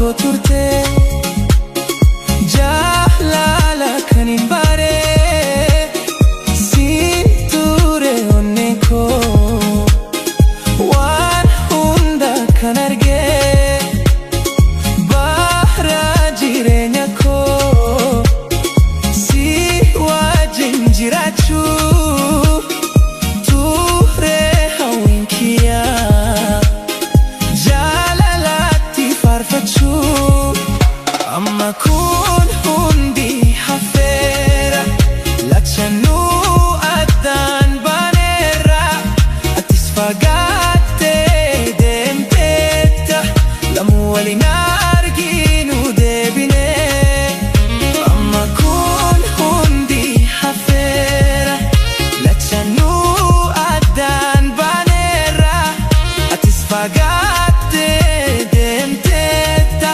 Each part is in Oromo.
Koo turte, jaalala kan hin bare siin ture onnee koo, waan hunda kan argee bara jireenya koo si wajjin jiraachuu ture hawwiin kiyyaa, jaalalatti faarfachuu. Amma kun hundi hafeera, lachanuu addaan baaneerra, atis fagaattee deemteetta, lamuu waliin arginu deebinee. Amma kun hundi hafeera, lachanuu addaan baaneerra, atis fagaattee deemteetta,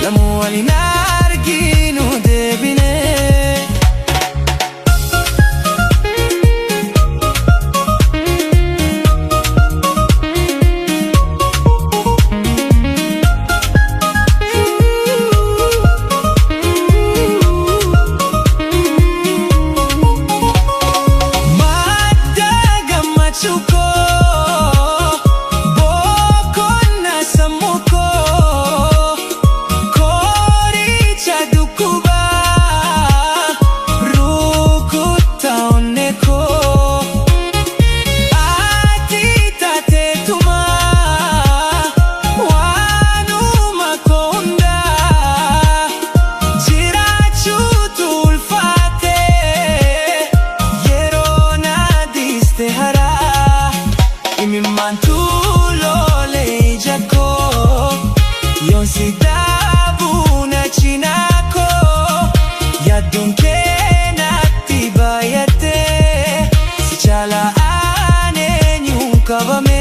lamuu waliin arginu deebinee. Madda gammachuu koo, boqonnaa sammuu koo, qoricha dhukkubaa, rukuttaa onnee koo. Ati taateetuma waanuma koo hundaa, jiraachuutu ulfaate yeroo na dhiiste haraa. Imimmaantu lolee ija koo, yoon si dhabuu na cinaa koo, yaaddoon kee natti baay'ate, si caalaa ani eenyuun qabame.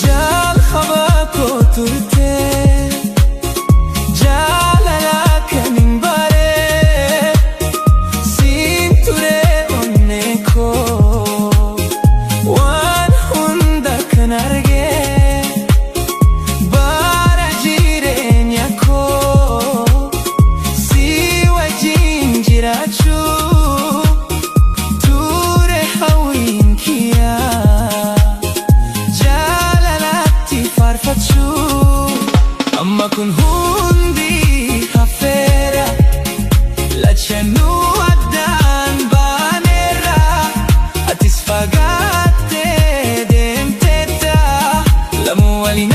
Jalqaba koo turte, jaalala kan hin bare siin ture onnee koo, waan hunda kan argee bara jireenya koo si wajjin jiraachuu ture hawwiin kiyyaa, jaalalatti faarfachuu. Amma kun hundi hafeera, lachanuu addaan baaneerra, atis fagaattee deemteetta, lamuu waliin